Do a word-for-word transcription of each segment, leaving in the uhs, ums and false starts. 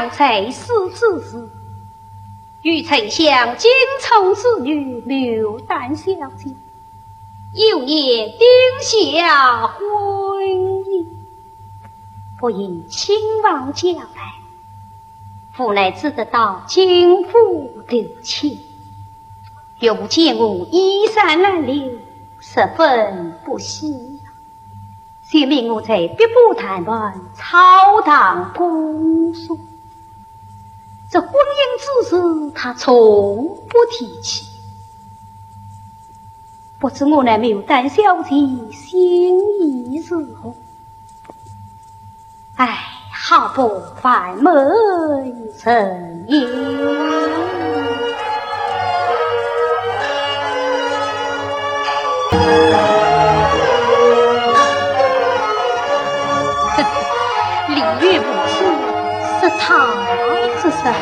在世之时，与丞相金宠之女牡丹小姐，幼年定下婚姻，不幸亲王驾崩，无奈只得到金府投亲。岳父见我衣衫褴褛，十分不喜。 就命我在碧波潭畔草堂攻读。这婚姻之事，他从不提起。不知我那牡丹小姐心意如何？唉，好不烦闷人也。 李渊无知，是他之人，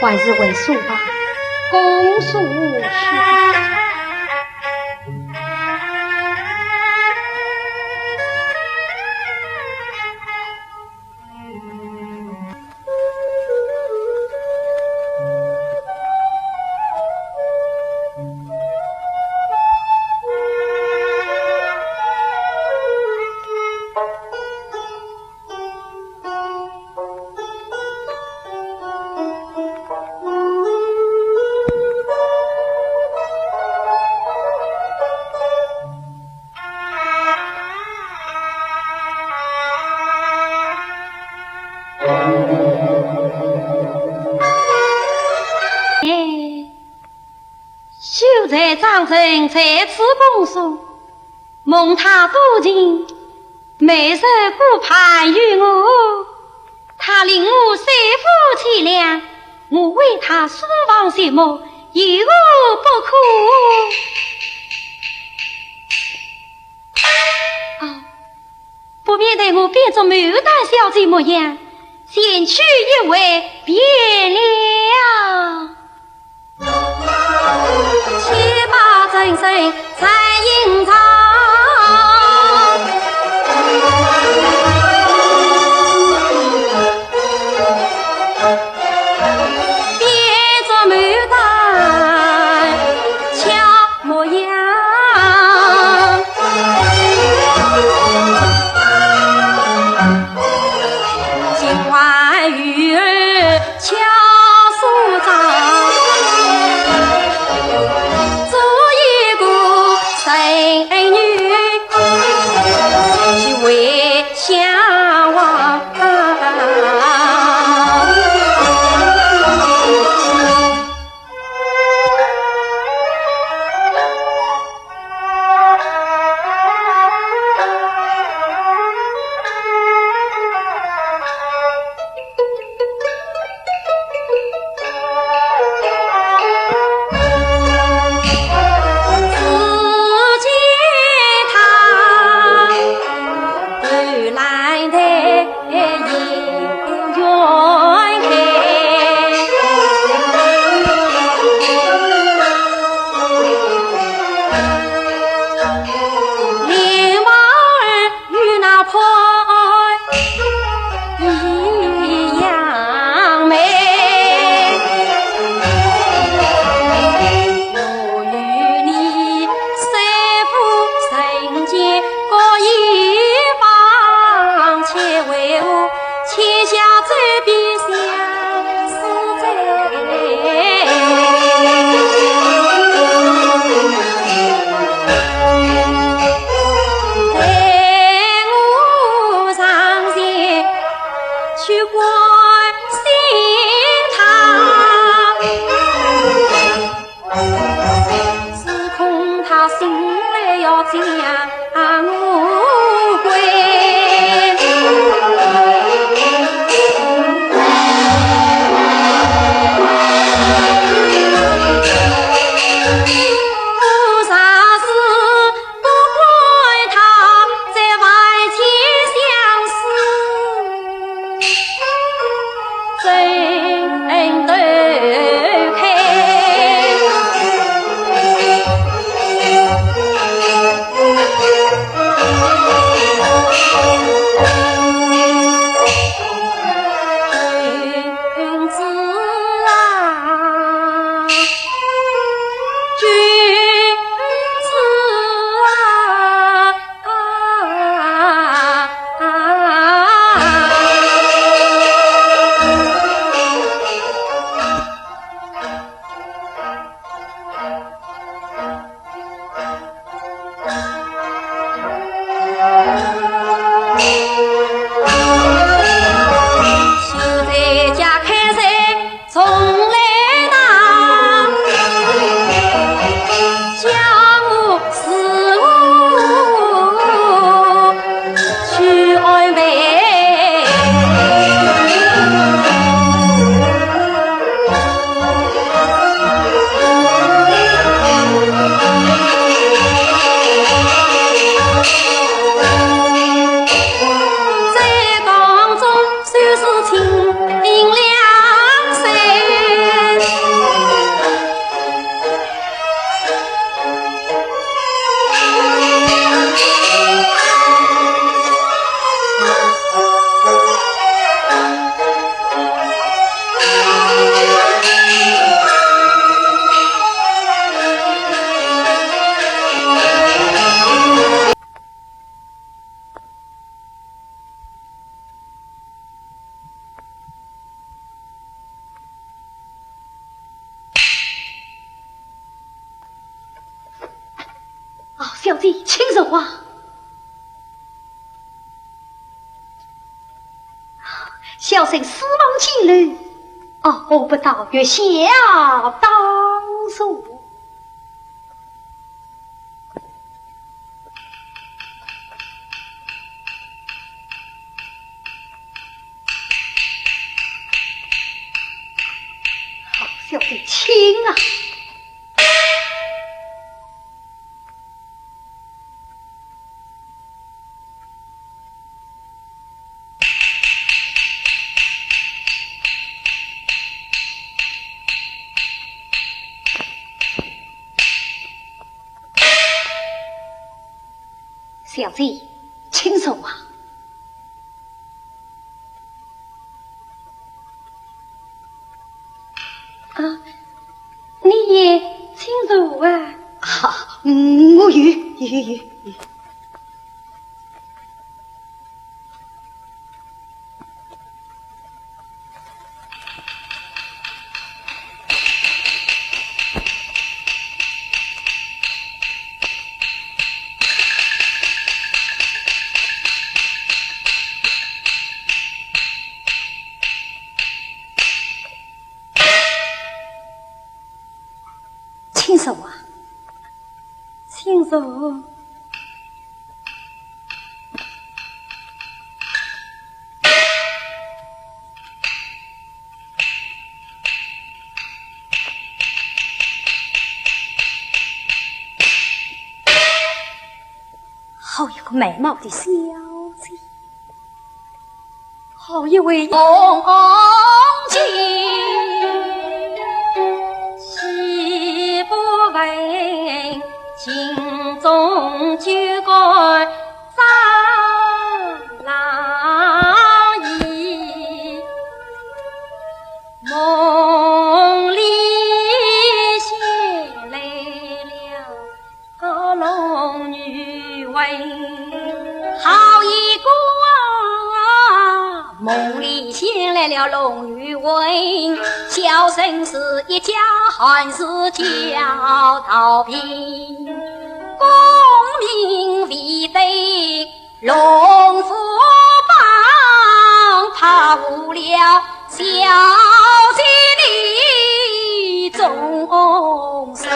还是回书吧，公说无事。 秀才张成在此攻读，蒙他多情，每日顾盼于我，他令我三夫妻俩，我为他书房寂寞，有何不可？啊， 不免待我变作牡丹小姐模样，前去一会便了。且把真身在吟唱，变作牡丹 巧模样。金环玉耳巧梳妆，做一个神女，极为向往。 只见她头来戴眼圆开，脸庞儿 与那潘安一样美。我与你虽不曾见，隔一方，且为我牵下这笔相 思哉。待我上前去关心她，只恐她醒来要将 我归。我若是不管她，在万千相思 争斗开。啊，小姐，请坐啊。小生思望金楼，哦，我不到，月下当坐。 好，小姐，请啊。 小姐，请坐啊。啊，你也请坐啊。啊，嗯，我有，有，有，有。 请坐啊。请坐。 好一个美貌的小姐，好一位红巾。岂不闻秦中酒馆张郎意，梦里醒来了 个龙女魂，好一个啊！梦里醒来了龙女魂，小生是一家汉子叫陶平，功名未得 龙虎榜，怕误了小姐你终身。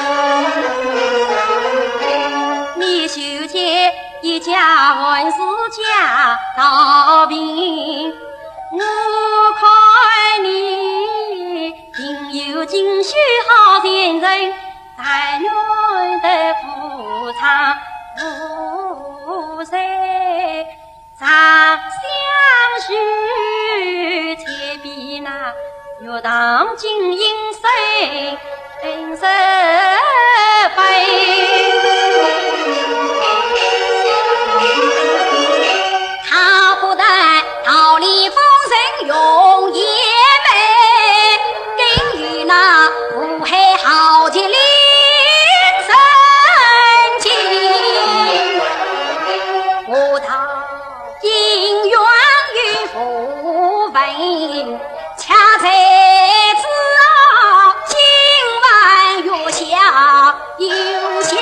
你修建一家汉子叫陶平，我看你定有进修好前程， 但愿得夫唱妇随，长相许，且比那玉堂金印生色。 他不但桃李风尘容颜美，更有那五海豪杰李贞金。我道姻缘与不婚， 恰才知啊，今晚月下又相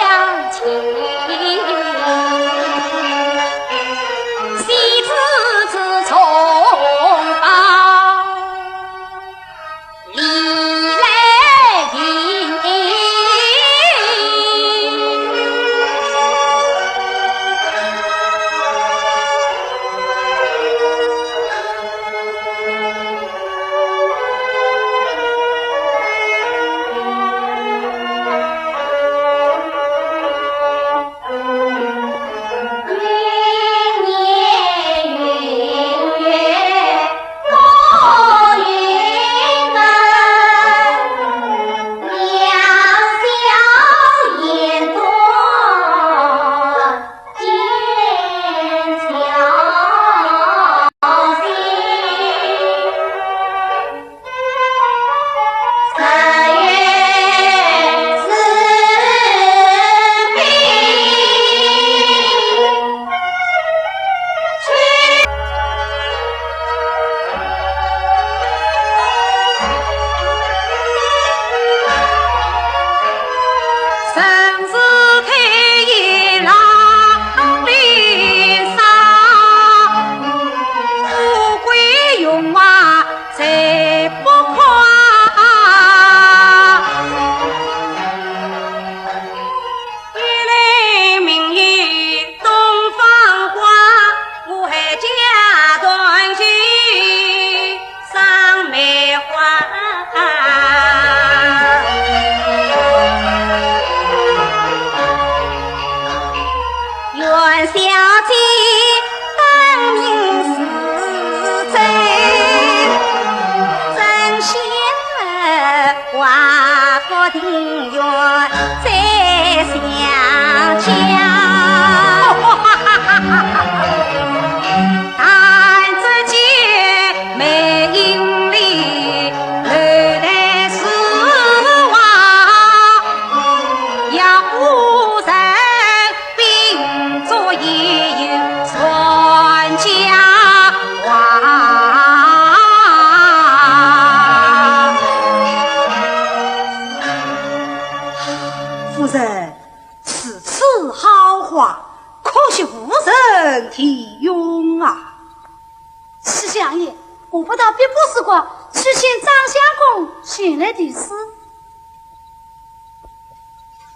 快去请张相公前来题诗。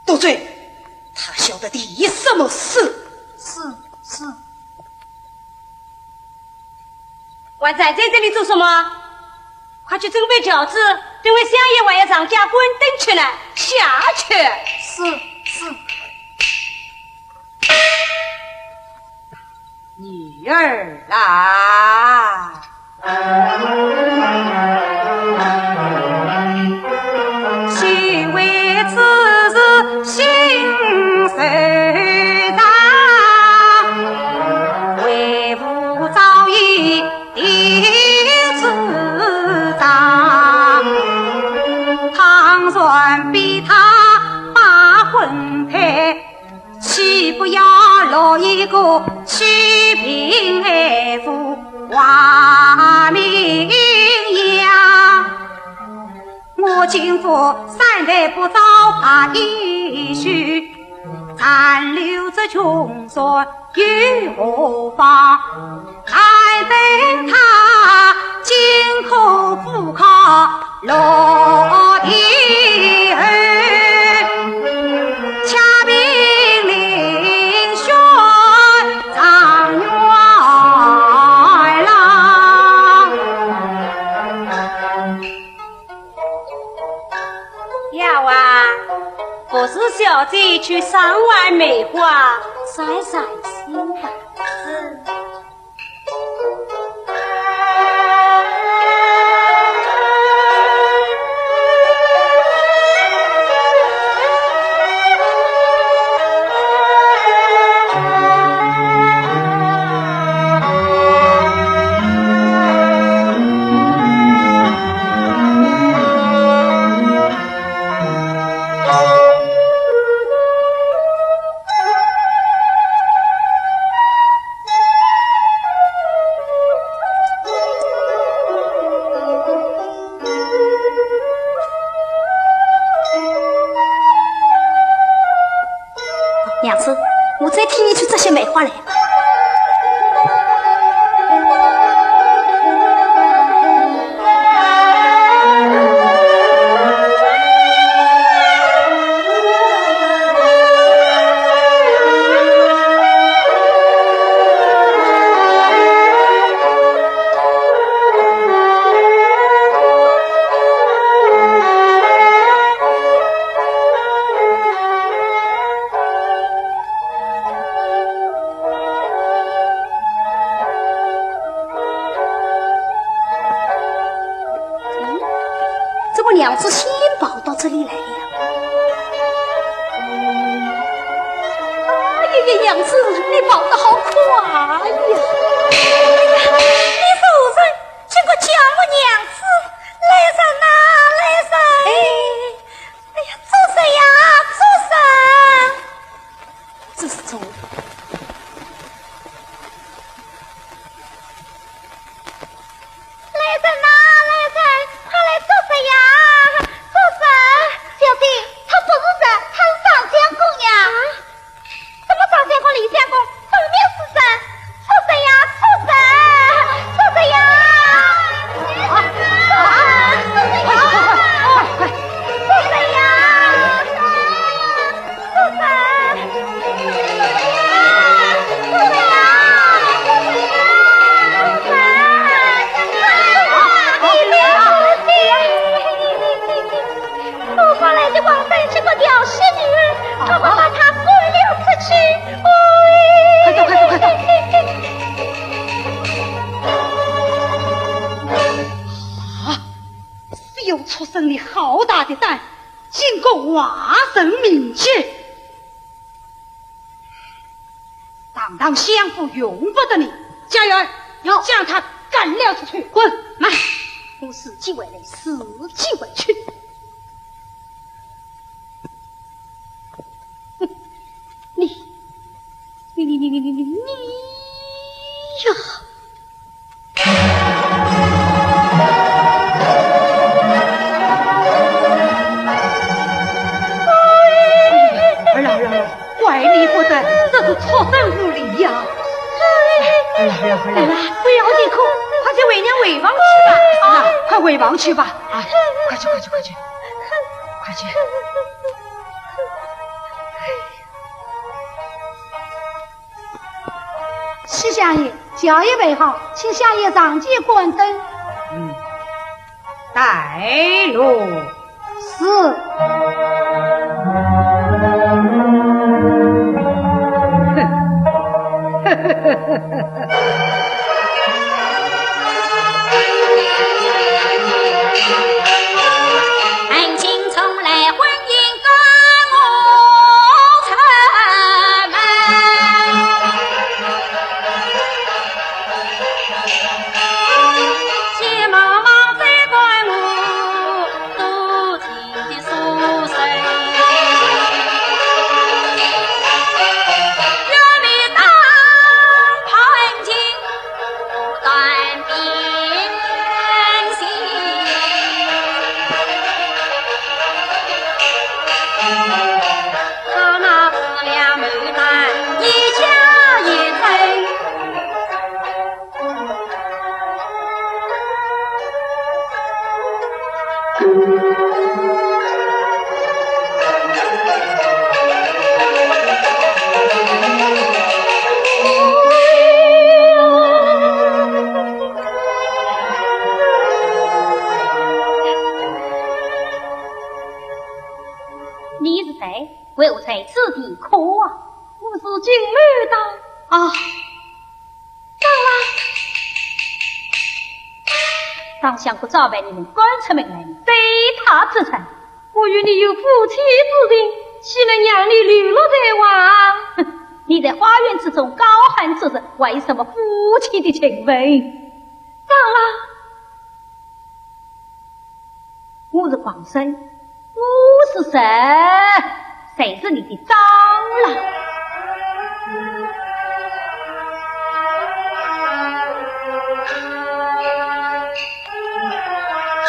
多嘴，他晓得题什么诗？诗，诗。还站在这里做什么？快去准备条子，等会相爷还要上街观灯去呢，下去。是，是。 女儿啊，须为此事心受伤，为父早已的主张，倘然被他把婚配， 岂不要落一个欺贫爱富、坏名扬？我今夫三代不招啊，一许，暂留这穷酸又何妨？ 待等他金科武考落第二，恰并遴选状元郎。丫鬟，服侍小姐去赏玩梅花，散散心吧。是。 娘子，我再替你去摘些梅花来。 咦，怎么娘子先跑到这里来了？哎呀呀，娘子，你跑得好快呀！哎呀，你是何人？竟敢叫我娘子？来人呐，来人！哎，哎呀，住手呀，住手！这是怎么？ 来人呐，来人，快来捉贼呀！捉贼！小姐，他不是贼，他是张相公呀！什么张相公、李相公，分明是贼！捉贼呀，捉贼！捉贼呀！啊，啊，快，快，快，快，快！捉贼呀！ 我方来的王三是个调戏女儿，快快把她赶了出去！快走，快走，快走！啊！死畜生，你好大的胆，竟敢坏人命！ 堂堂相府容不得你。家人，有。将他赶了出去。滚！慢，我自己回来，自己回去。哼，你，你，你，你，你，你，你呀！ 儿啊，儿啊，儿啊，怪你不得，这是畜生无礼呀！儿啊，儿啊，儿啊，儿啊，不要啼哭，快接为娘回房去吧。是啊，回房去吧。啊，快去，快去，快去，快去！七相爷，轿已备好，请相爷上前观灯。嗯，带路。是。你是谁？为何在此地哭啊？我是金牡丹。啊，长老，当想不早把你们赶出门来，你非他之人。我与你有夫妻之情，岂能让你流落在外？哼，你在花园之中高喊之时，还有什么夫妻的情分？长老， 我是王生，我是谁？谁是你的长老？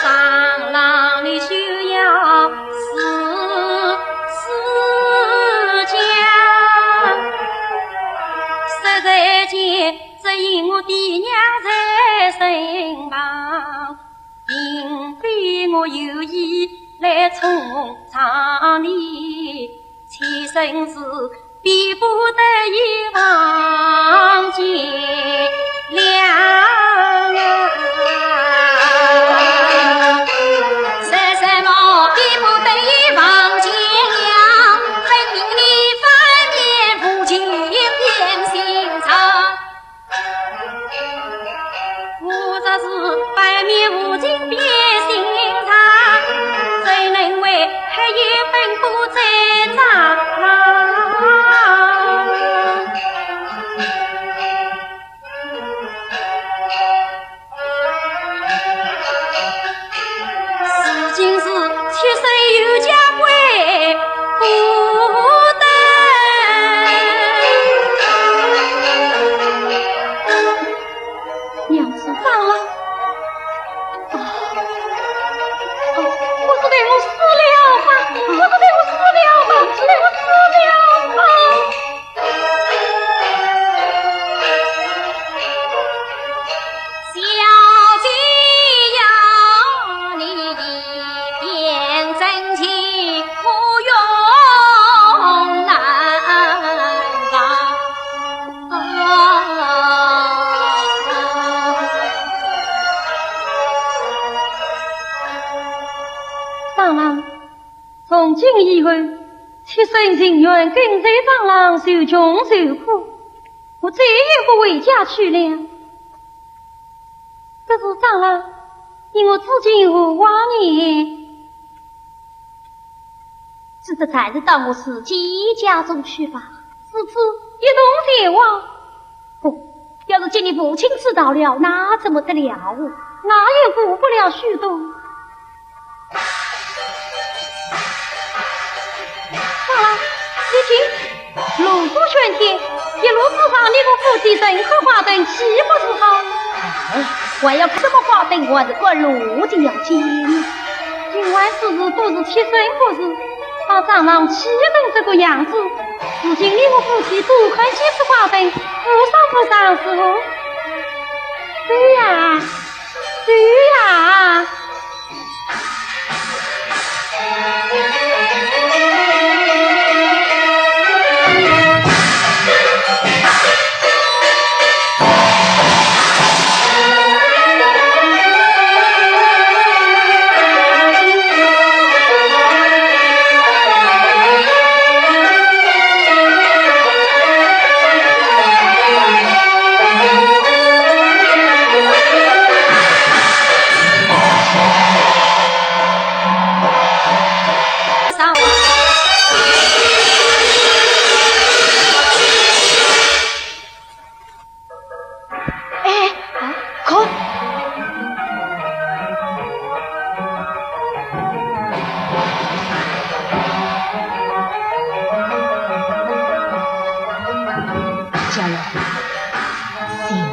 长老你休要自私讲，实在间只因我爹娘在身旁， 并非我有意来冲撞你，妾身是比不得已望见谅。说什么比不得已望见谅？分明你翻面无情变心肠。 我若是翻面无情变心肠，怎能为黑夜奔波在长廊？如今是妾身有家归不得。 娘子，长老。啊，哦，不是待我死了吧？不是待我死了吧？待我死了吧？小姐呀，你一片真情我永难忘。 长老，从今以后，妾身情愿跟随长老受穷受苦，我再也不回家去了。可是长老，你我至今无话呢。 只得暂时到我自己家中去吧。如此一同前往。不，要是给你父亲知道了，那怎么得了？那也顾不了许多。啊，你听， 锣鼓喧天，一路之上，你我夫妻人客花灯，岂不是好？哎，还要看什么花灯，还是观锣的要紧。今晚之事都是妾身不是，把长老气得这个样子，如今你我夫妻多看几次花灯，无伤不伤是否？对呀，对呀。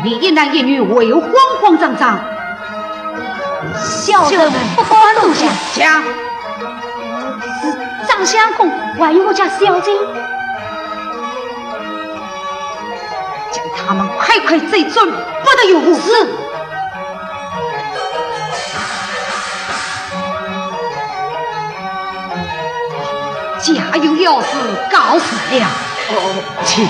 你一男一女为何慌慌张张？小人不敢多想。讲。是张相公，还有我家小姐。将他们快快追转，不得有误。是。 家有要事，告辞了。哦，请。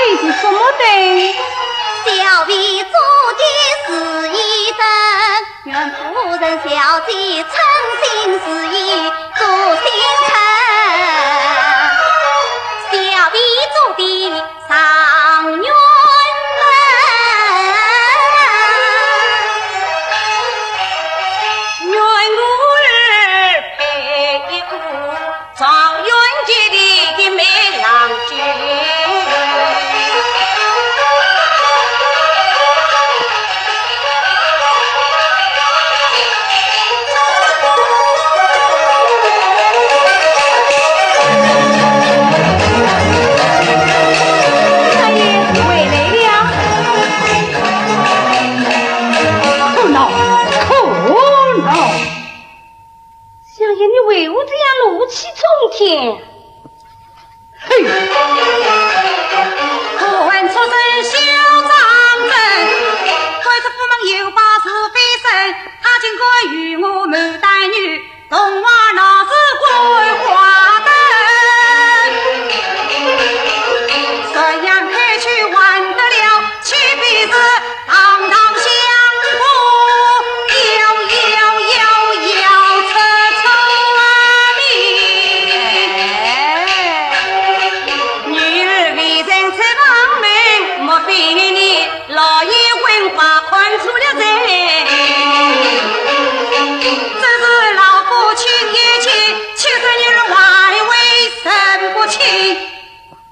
这是什么灯？ 大爷回来了。可恼，可恼！ 相爷，你为何这样怒气冲天？嘿！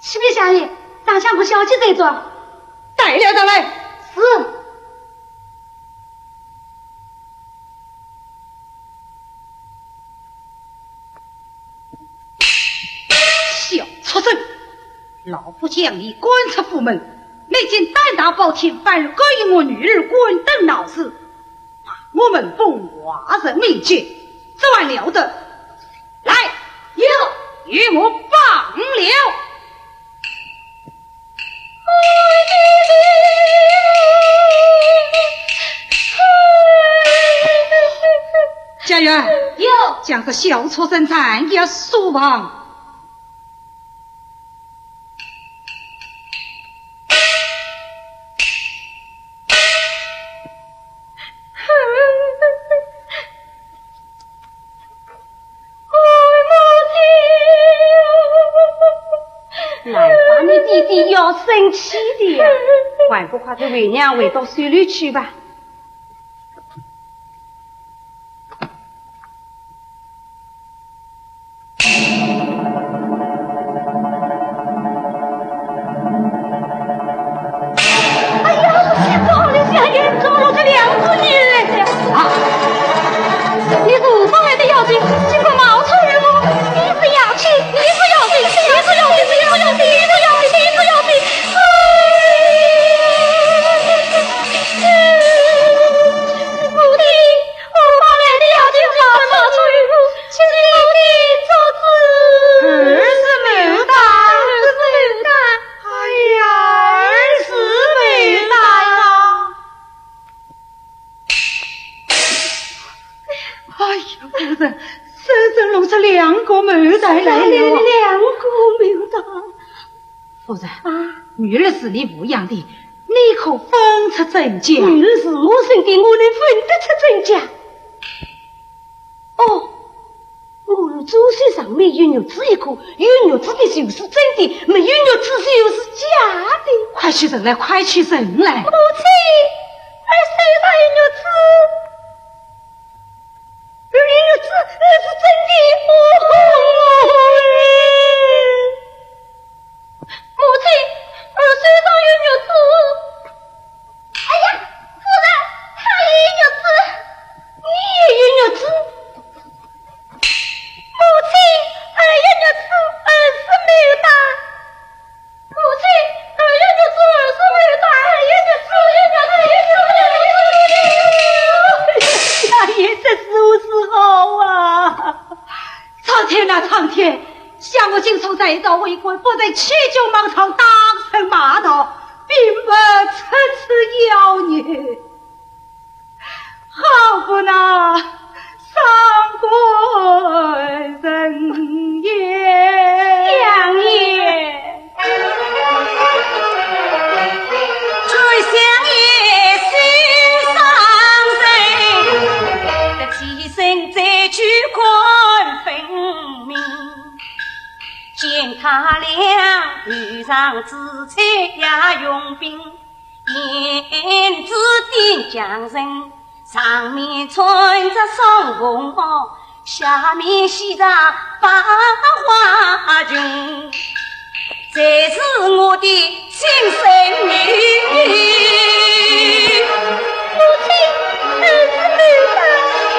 启禀相爷，大相公小姐在座。带了上来。是。 小畜生，老夫将你赶出府门，你竟胆大包天，反而勾引我女儿观灯闹事，骂我们奉外人命贱，这还了得！来，有，与我绑了！ 家院，有。将这小畜生暂押书房。 难怪你爹爹要生气的呀，还不快随为娘回到水里去吧。 哎呀，抓了相爷，抓了这两个女人呀！啊！你是何方来的妖精，竟敢冒充于我？你是妖精，你是妖精，你是妖精，你是妖精，你是妖精，你是妖精！哎！哎呀，夫人，真正露出两个牡丹来了。两个牡丹。夫人，啊，女儿是你抚养的，你可分出真假？女儿是我生的，我能分得出真假？哦，我左手上面有玉珠一颗，有玉珠的就是真的，没有玉珠就是假的。快取人来，快取人来！母亲，儿手上有玉珠。 有玉珠，那是真的。哦，母亲，儿手上有玉珠。哎呀，夫人，她也有玉珠，你也有玉珠。母亲，儿有玉珠，儿是牡丹。 母亲，儿有玉珠，儿是牡丹，儿有玉珠，儿有玉珠，儿有玉珠。哎呀，这是如何是好啊？苍天啊，苍天，想我金钺这一遭为官，不在欺君罔上，打臣骂道，并不出此妖孽。 好不那上官人也。相爷。 胭脂点将人，上面穿着双凤袄，下面系着百花裙，这是我的亲生女。母亲，儿是牡丹，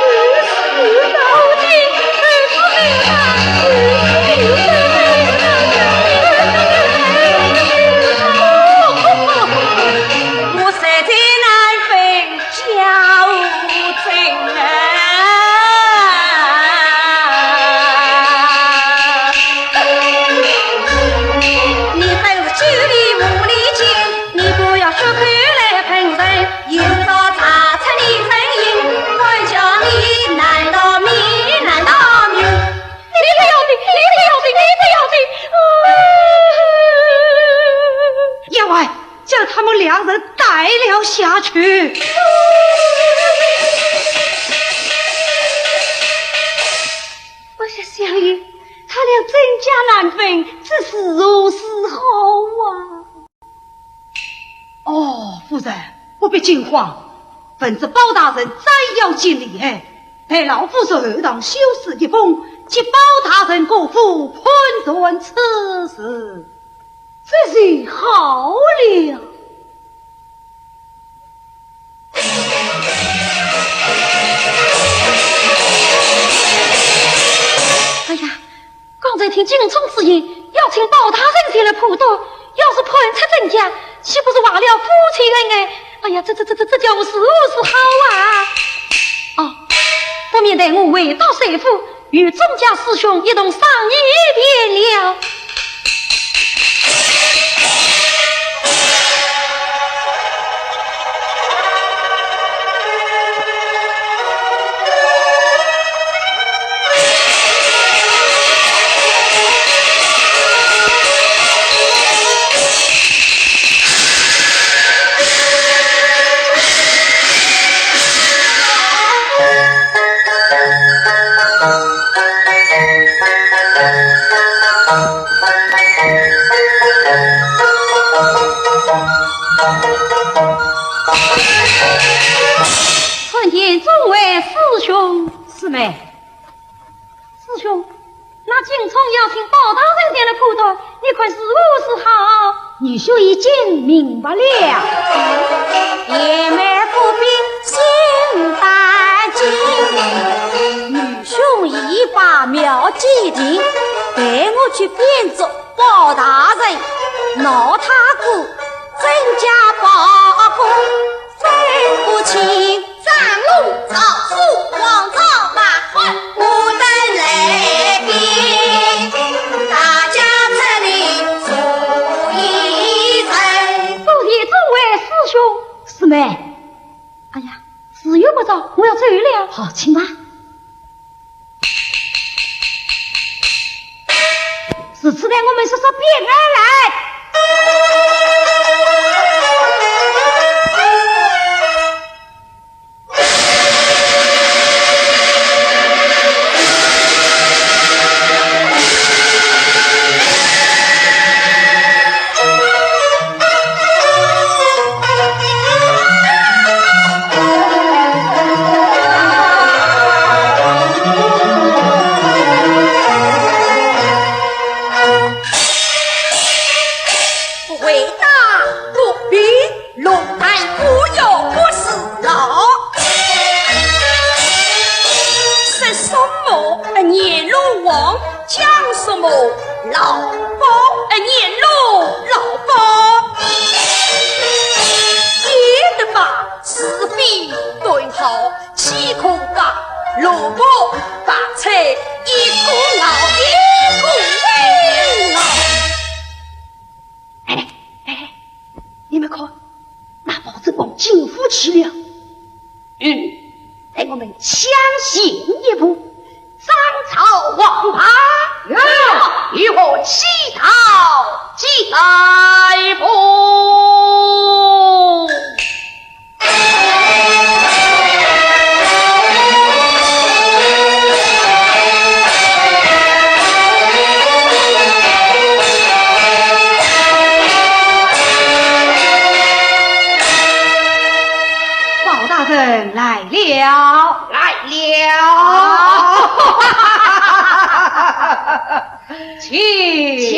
儿是牡丹。母亲，儿是牡丹，儿是牡丹。 我实在难分家无真啊！你本是九里无里金，你不要血口来喷人，有朝查出你真因，管教你难逃命，难逃命。你不要紧，你不要紧，你不要紧。员外， 将他们两人带了下去。哎呀，相爷，他俩真假难分，这是如何是好啊？哦，夫人，不必惊慌，闻知包大人斩妖记厉害，待老夫人后堂修书一封，接包大人过府判断此事。 这就好了。哎呀，刚才听金钺之言，要请包大人前来判断，要是判出真假，岂不是坏了夫妻恩爱？哎呀，这这这这这叫我如何是好啊？哦，不免待我回到帅府， 与众家师兄一同商议便了。参见众位师兄。师妹。师兄，那金钺要请包大人前来判断，你看如何是好？ 女兄已经明白了。贤妹不必心担惊，女兄已把妙计定，待我去变作包大人，闹他个真假包公分不清。 张龙赵虎王朝马汉，我等来比，大家这里坐一坐。多谢诸位师兄。师妹。哎呀，时间不早，我要走了。好，请吧。我们说说别人来。回答不必，龙潭不要不是老。说什么年老王，讲什么老包，年老老包。也得把是非对好，岂可讲萝卜白菜一个熬一个熬？哎，哎，哎，你们看，那包拯往金府去了。嗯，待我们抢先一步，张草王牌，有何奇招，即来步。包大人来了，来了。请，请。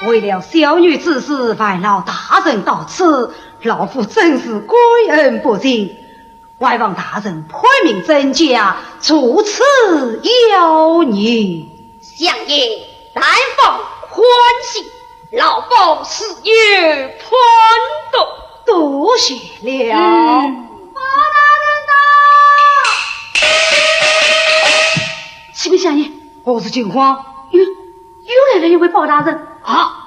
为了小女之事，烦劳大人到此，老夫真是感恩不尽。 还望大人判明真假，除此妖孽。相爷，但放宽心，老包自有判断。多谢了。嗯。包大人到。启禀相爷，何事惊慌？嗯，又来了一位包大人。啊！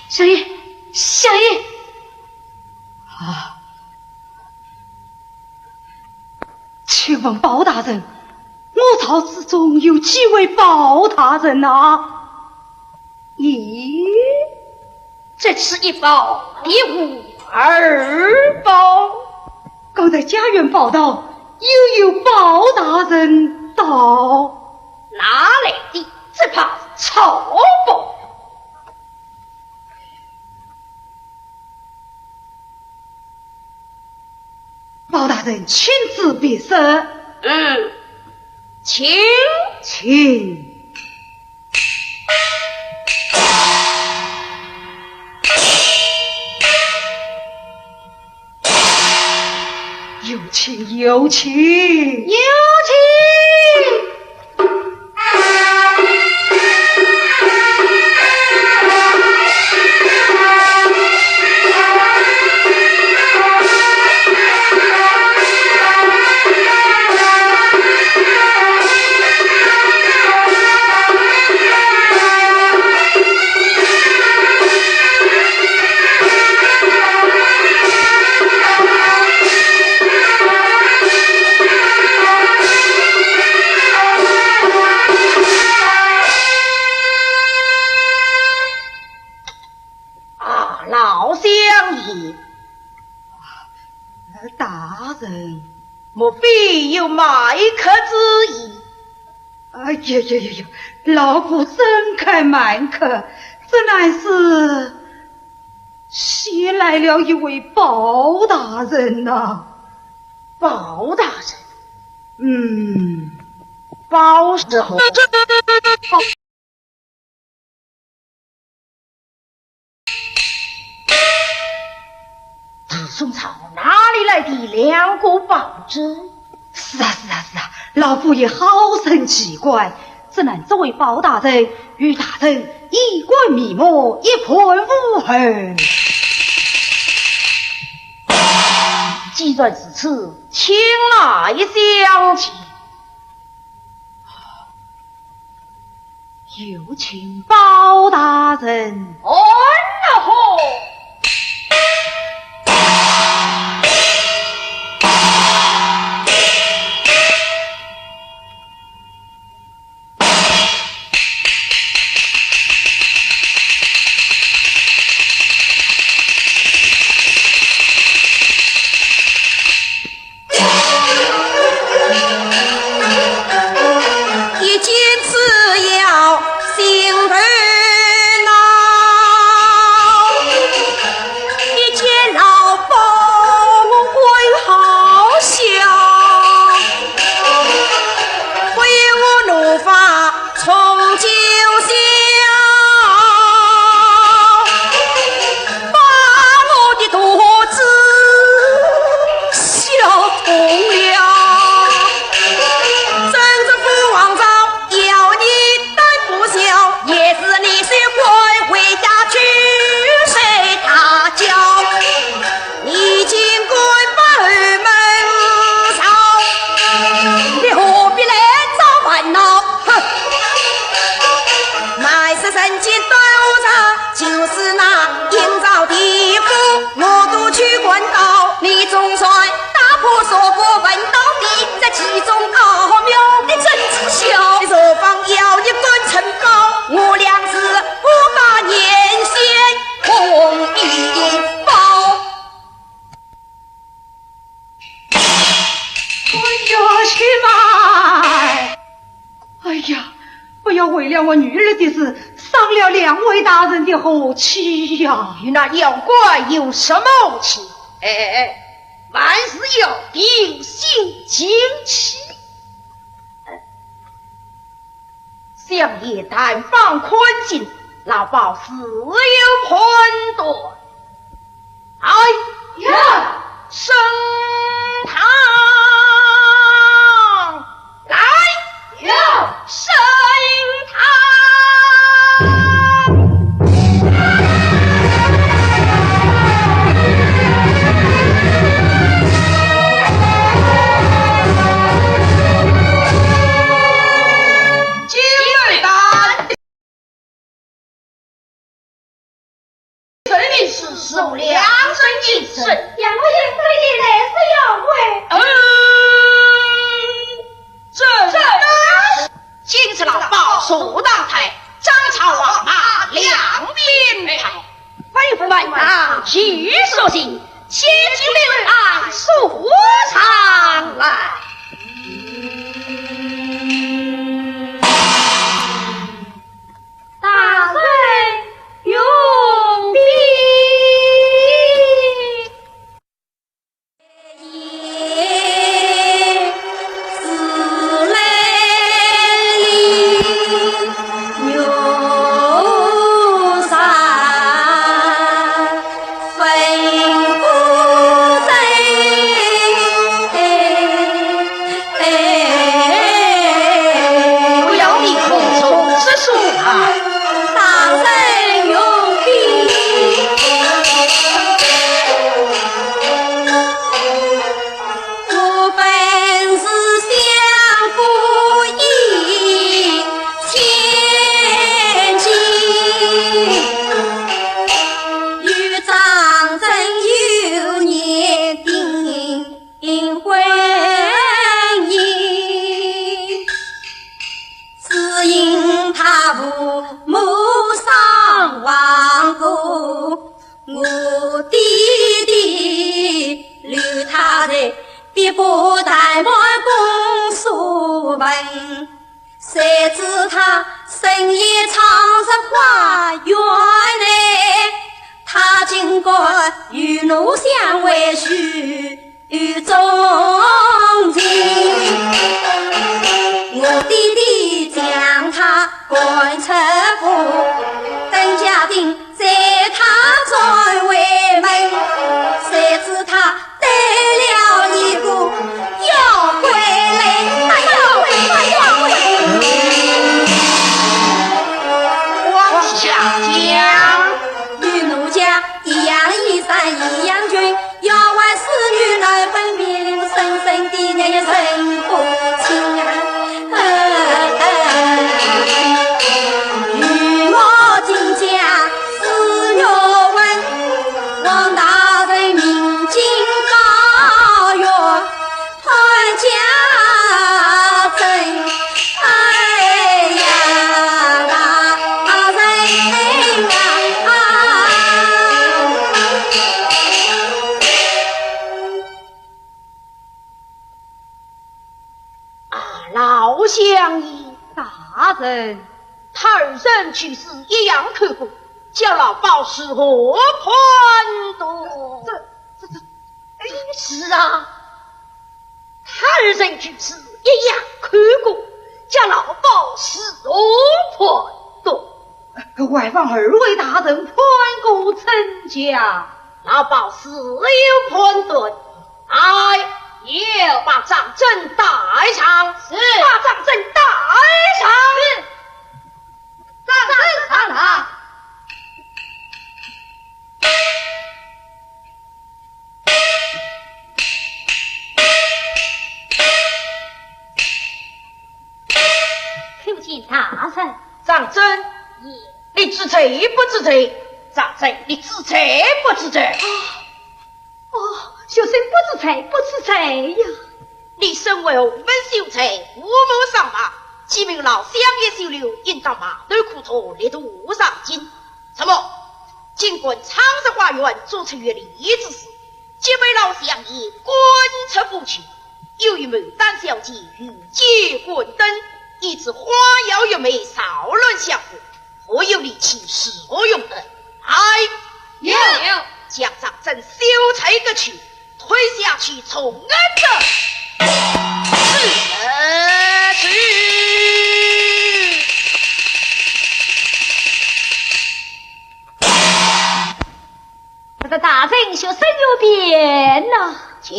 相爷，相爷！啊，请问包大人，我朝之中有几位包大人呐？咦，这次一包，别无二包。刚才家院报道，又有包大人到。 哪来的这包草包？包大人亲自辨识。嗯，请。请。 有请，有请。有请。啊，老相爷。大人。莫非有卖客之意？ 哎呀呀呀呀，老夫怎敢卖客，这乃是新来了一位包大人呐。包大人？嗯，包什么？ 大宋朝哪里来的两个包拯？是啊，是啊，是啊，老夫也好生奇怪，怎奈这位包大人与大人一冠眉目，一盘乌黑。既然如此，请来相见。有请包大人。哦，那好。 一见此要心头恼，一见老包我很好笑，不由我怒发冲九霄，把我的肚子笑痛了。真正父王朝要你担不孝，也是你是乖，回家去睡大觉。 你竟敢把后门上，你何必来找烦恼？哼！卖食人间端午茶，就是那阴曹地府，我都去管到。你总算打破砂锅问到底，这其中奥妙的真知晓。若非要你管城堡，我俩是不把眼线碰一包。 哎呀，且慢！哎呀，不要为了我女儿的事，伤了两位大人的和气呀！与那妖怪有什么和气？哎哎哎，万事要平心静气。 相爷但放宽心，老包自有判断。哎呀，升堂来呀，升堂！ 人民是受良人一生。杨贵妃的来是要回。嗯，这，这，今日老包坐堂台，张朝王马两边排。吩咐满堂徐书信，先进刘郎书场来。 大人用笔。不要你口中之说啊。大人容禀。我本是相府尹千金，与张珍幼年定婚姻，只因他父母双亡故，我爹爹留他在碧波潭畔公所坟。 谁知他深夜闯入花园内，他竟敢与奴相会许宗情。我爹爹将他赶出府，等家丁 在他转回门，谁知他带了一个妖怪来。哎呀，哎呀，哎呀！老相爷。大人。他二人去时一样看过，叫老包如何判断？这、这、这……哎，是啊，他二人去时一样看过，叫老包如何判断？还望二位大人判个真假。老包自有判断。来，有。把张珍带上。是。把张珍带上。是。张珍上堂。参见大人。张珍。你知罪不知罪？张珍，你知罪不知罪？哦，学生不知罪，不知罪呀。你身为洪门秀才，父母双亡，既蒙老相爷收留，应当埋头苦读，力图上进。怎么今敢闯入花园，做出越礼之事？即被老相爷赶出府去，又与牡丹小姐御姐关灯，以致花妖月魅，扰乱相府，何有理气，是何用得？来，有。将张珍休才革去，推下去重案者。是。大、大、大人，学生有辩呐。讲。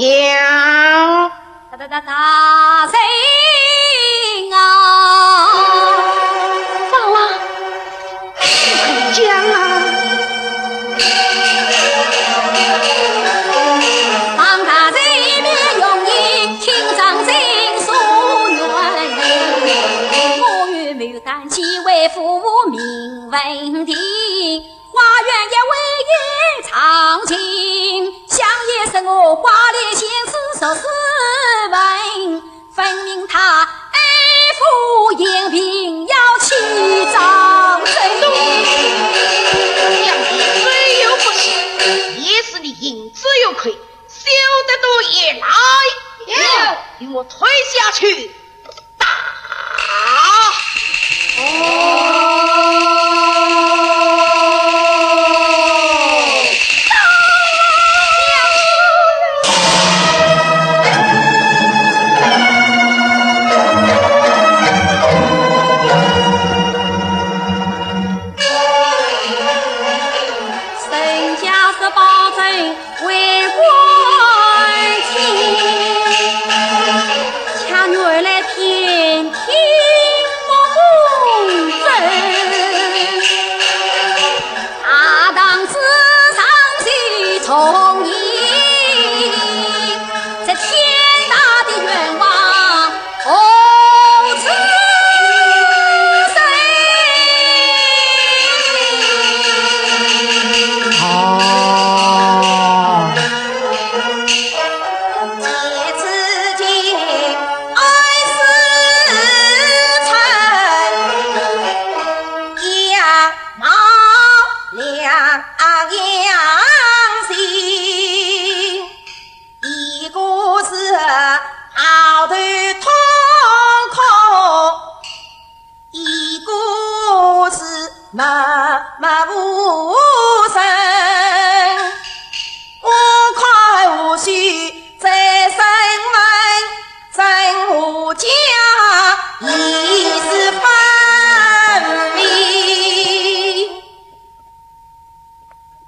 大、大、大、大人啊！放啊！讲啊！相爷虽有不是，也是你行之有愧，休得多言。来，有。与我推下去。打！哦。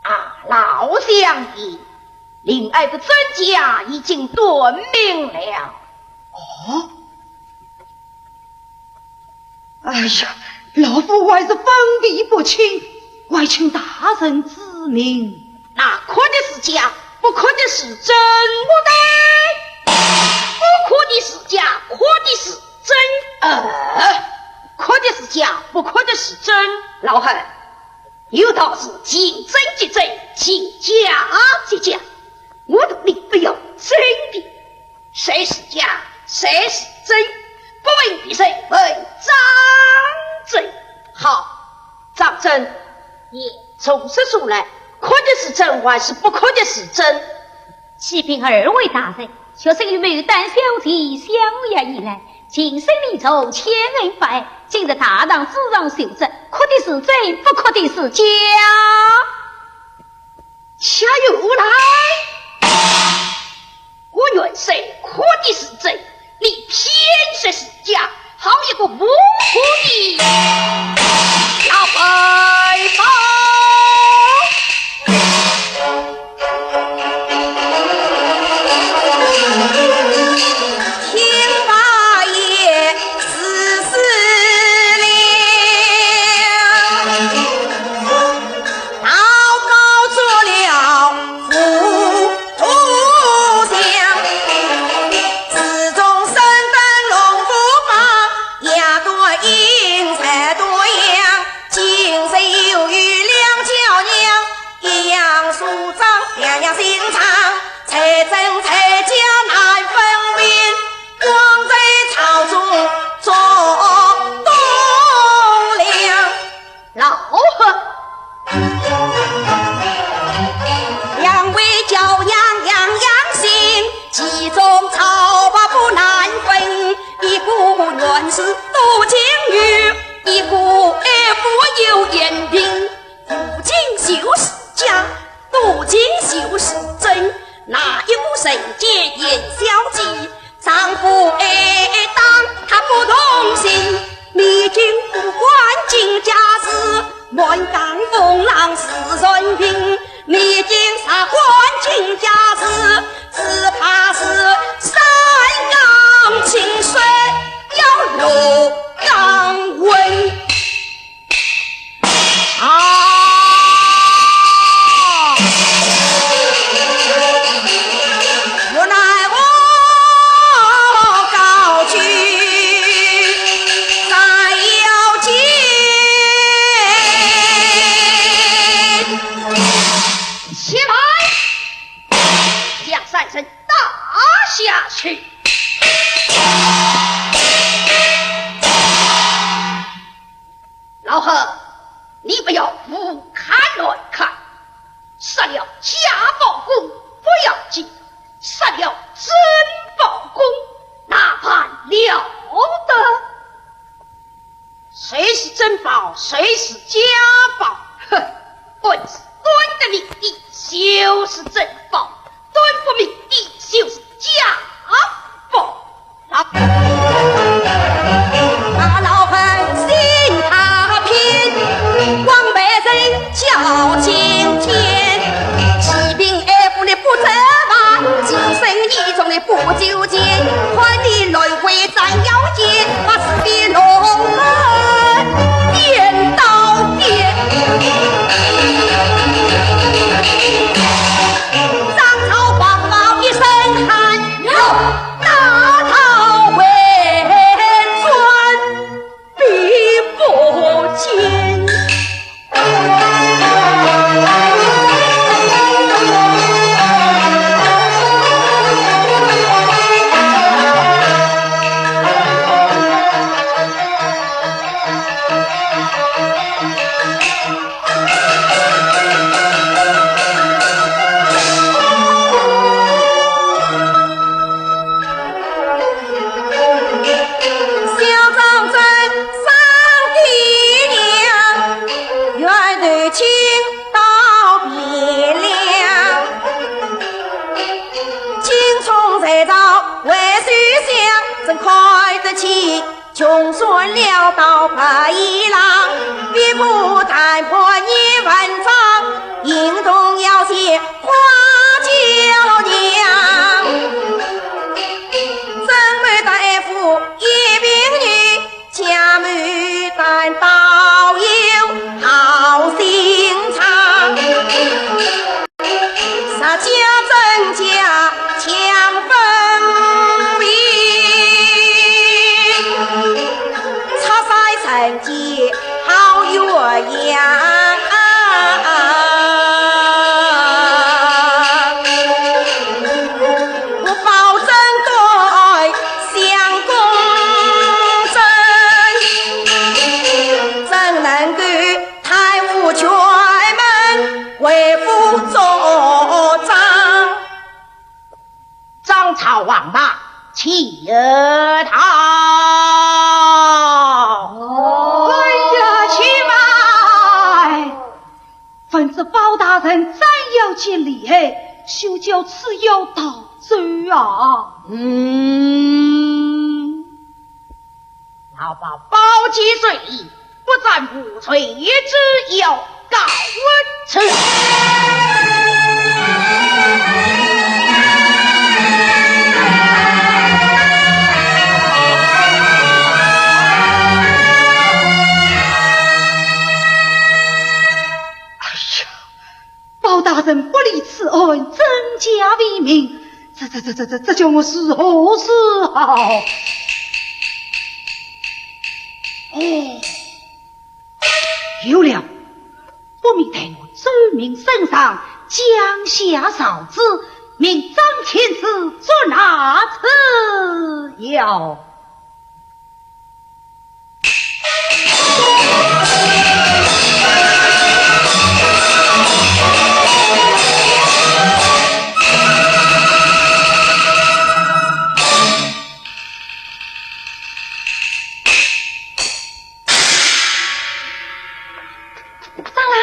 啊，老相爷，令爱的真假已经断明了。哦？哎呀，老夫还是分辨不清，还请大人指明。那哭的是假，不哭的是真。不对，不哭的是假，哭的是真。呃，哭的是假，不哭的是真。老汉，有道是情真即真，情假即假。我同你不要争辩，谁是假，谁是真，不问别人，问张珍。好，张珍。爷。从实说来，哭的是真还是不哭的是真？启禀二位大人，学生与牡丹小姐相约而来，情深意重千层繁，今日大堂之上受责，哭的是真，不哭的是假。夏雨来，我元帅哭的是真，你偏说是假，好一个无辜的老白猫！ 听罢也是死了，老高做了父不祥，自从生得龙虎豹，夜多阴，日多阳，今日又有两娇娘，一样梳妆，两样心肠，才真才假难分明。 光在朝中做栋梁。老何，两位娇娘样样新，其中朝罢不难分，一个原是多情女，一个爱富有贤名。 多情就是假，多情就是真，哪一个人间演小姐？丈夫爱打她不动心，你竟不管金家事，满江风浪是人平。你竟啥管金家事，只怕是山江清水要落江文。 啊！原来我高举斩妖剑。起来！将三人打下去。 老何，你不要胡看乱看，杀了假包公不要紧，杀了真包公那还了得？谁是真包，谁是假包？哼，本是端的你的就是真包，端不明的就是假包。 老，把老百姓他骗，光被人叫今天。欺骗爱富的不折弯，情深意重的不纠结，看你乱会斩妖剑，把死的弄得颠倒颠。 张超黄毛一身汗，有大道回转比不见。 小张真生爹娘，远头亲到汴梁。精虫在朝为首相，怎看得起 穷酸潦倒白衣郎，比不谈判一文章，行动要写花轿娘。真牡丹爱富一贫女，假牡丹倒有好心肠。 实假真假强分明，拆散成见好鸳鸯。我包拯对相公争，怎能够 贪污权门，为父作证。张超王马，且逃！叫此要逃走啊？嗯，老包宝剑在握，不斩无罪之冤告辞。哎呀， 包大人不理此案，真假未明，这这这这这这叫我如何是好？哦，有了，不免待我奏明圣上，降下诏旨，命张天志捉拿此妖。 张郎，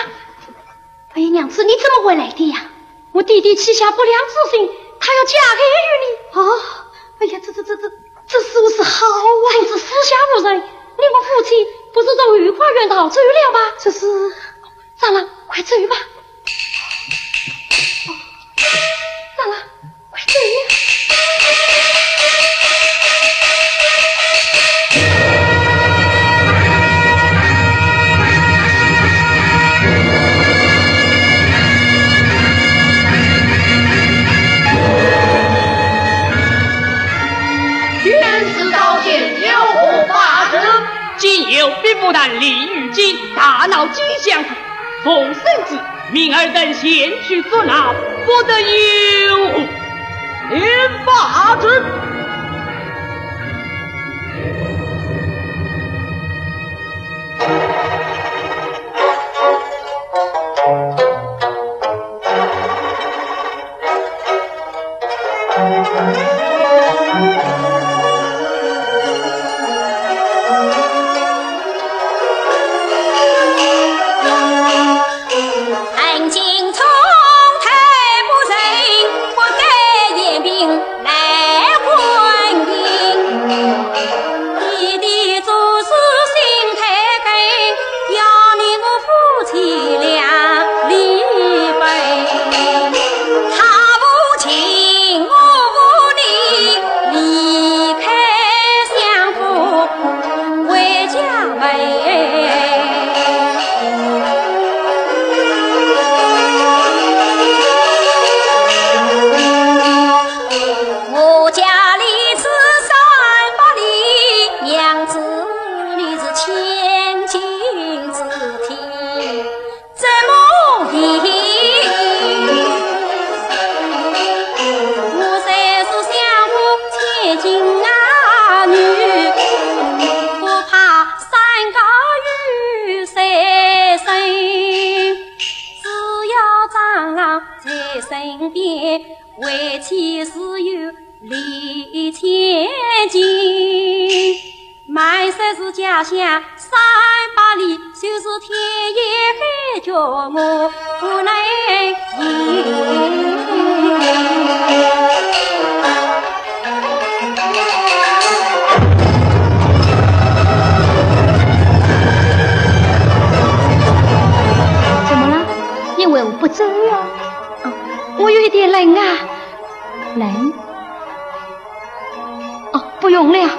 哎呀，娘子，你怎么会来的呀？我爹爹起下不良之心，他要加害于你。哦，哎呀，这这这这这是不是好啊？真是四下无人，你我夫妻不是从御花园逃走了吗？这是，张郎，快走吧。哦，张郎， 天子召见，有何法旨？今有兵部尚书李玉京大闹金相府，奉圣旨，命尔等前去捉拿，不得有误。领法旨。 我家里只三百里，娘子你是千金之体，怎么地？我虽是相府千金啊女，不怕山高雨水深，只要张郎在身边，为妻自有 礼千金，满说是家乡三百里，就是天涯海角我不能行。怎么了？你为何不走呀？啊，我有一点冷啊。冷？ 哦，不用了。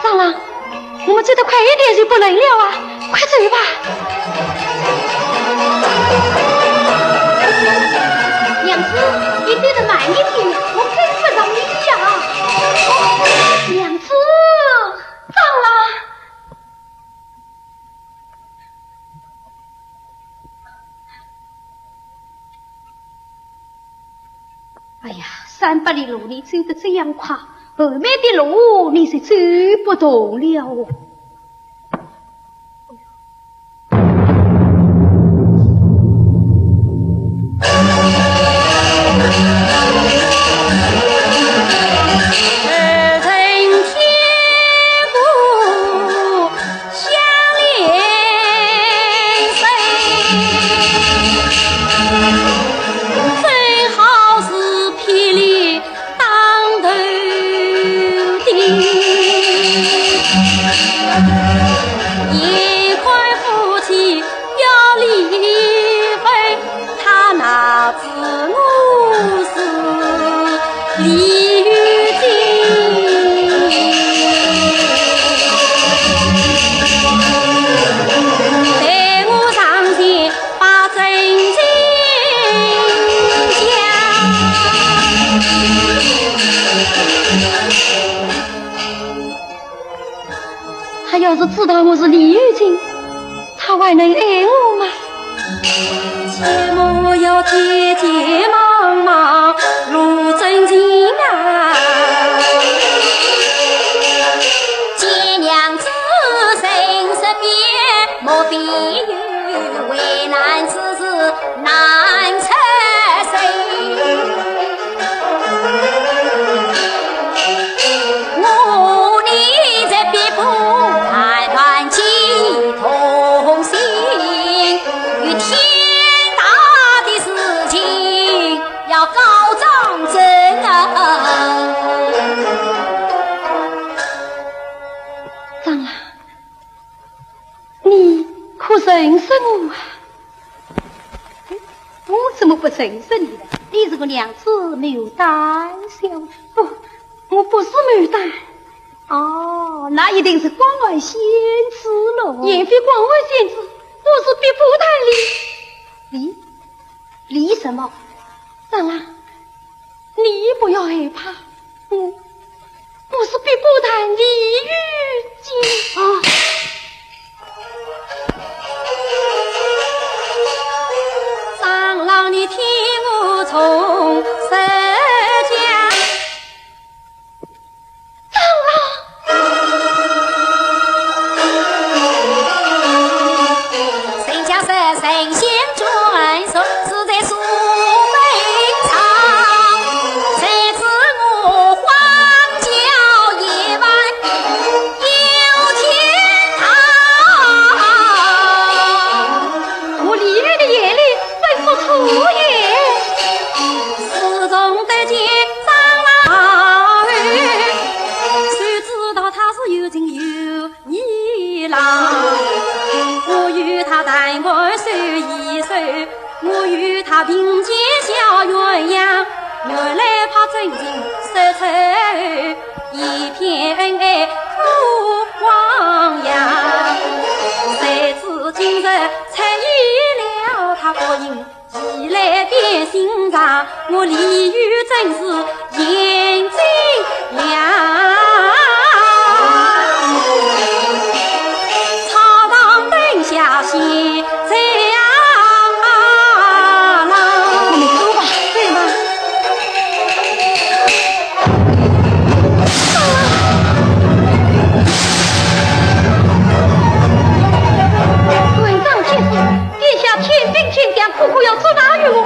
张郎，我们走得快一点就不冷了啊，快走吧。娘子，你走得慢一点，我跟不上你呀。哦，娘子，张郎。 哎呀，三百里路你走得这样快，后面的路你是走不动了。眼看夫妻要离分，他拿住我是李玉金，待我上前把真情讲。 他要是知道我是李玉金，他还能爱我吗？前路要急急忙忙，路真情啊。见娘子生死变，莫非有为难之事难出手？ 我你这必不谈，团结同心，与天大的事情要告状真啊。张郎， 你可认识我啊？我怎么不认识你呢？你是个娘子牡丹小姐。不，我不是牡丹。哦，那一定是广寒仙子喽。也非广寒仙子，我是碧波潭李。李？李什么？张郎， 你不要害怕，我，我是碧波潭李玉金。啊！张郎，你听我从实讲。 张郎。人家说神仙转世是在苏州城，谁知我荒郊野外有天堂。我李煜的眼里真不错耶。 自从得见张郎后，谁知道他是有情有义郎。我与他谈判说一说，我与他并肩笑鸳鸯，原来怕真情说出一片恩爱付汪洋。谁知今日出现了他个人， 一来变心肠，我李煜真是眼睛亮。草堂灯下现在啊啦。我们走吧。对吧？ 文章结束，殿下天兵天将，苦苦要捉拿于我，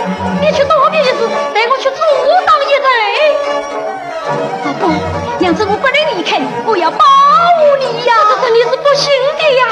你去躲避一时，待我去阻挡一阵。啊不，娘子，我不能离开你，我要保护你呀。可是你是不行的呀。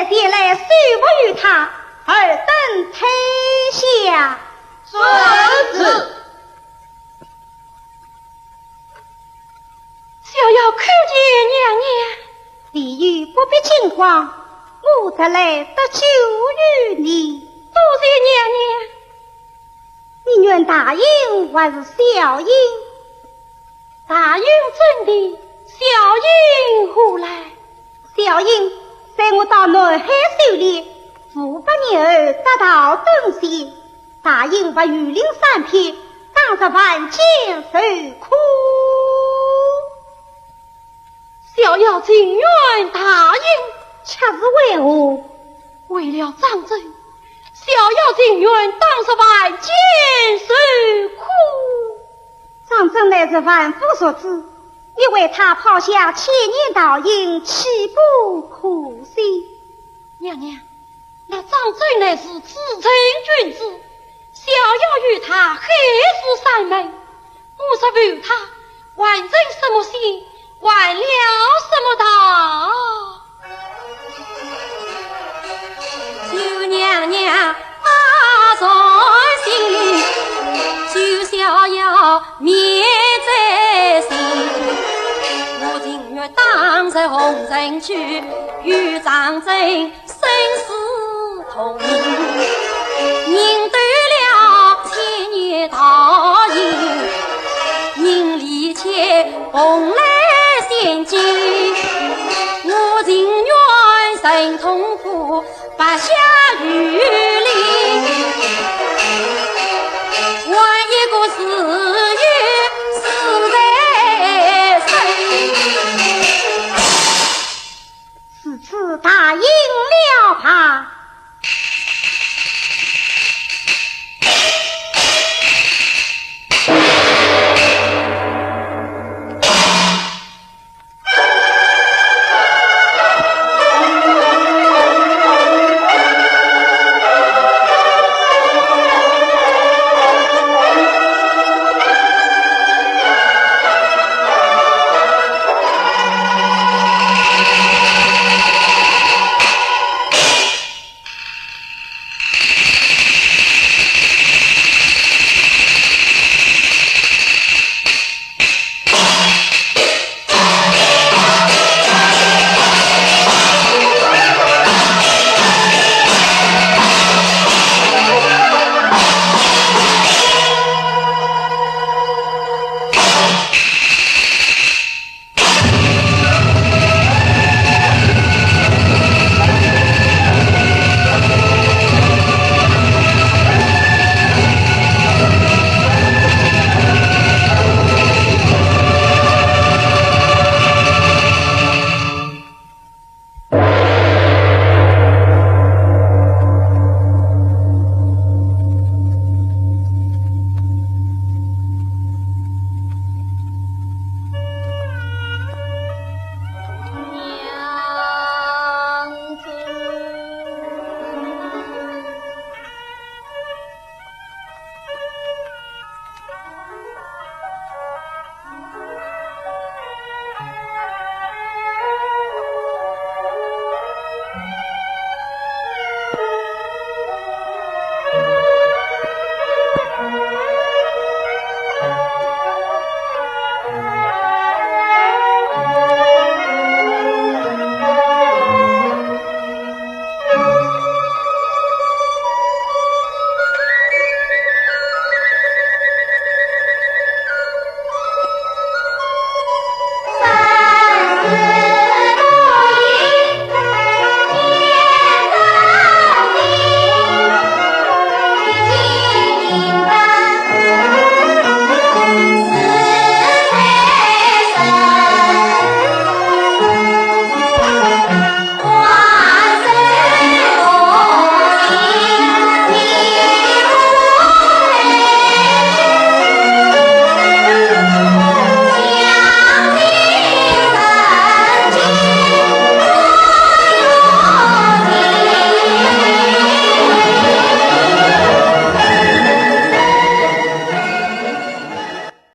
前来收服于她，尔等退下。遵旨。小妖叩见娘娘。李煜不必惊慌，我特来搭救于你。多谢娘娘。你愿大印还是小印？ 大印怎的？小印何来？小印在我到南海修炼，五百年后得道登仙，大印不如林三篇，当日凡间受苦。小妖情愿大印，却是为何？为了张珍，小妖情愿当日凡间受苦。 张珍乃是凡夫俗子，你为他抛下千年道行，岂不可惜？娘娘，那张珍乃是至诚君子，小妖与他海誓山盟，我若负他，还成什么仙，还了什么道？ 求娘娘啊，垂青，救小妖免灾星。我情愿当日红尘去，与张珍生死同命。人断了千年道行，人离间蓬莱仙境。我情愿忍痛苦， 八仙雨里，还一个自由自在身。自此答应了吧。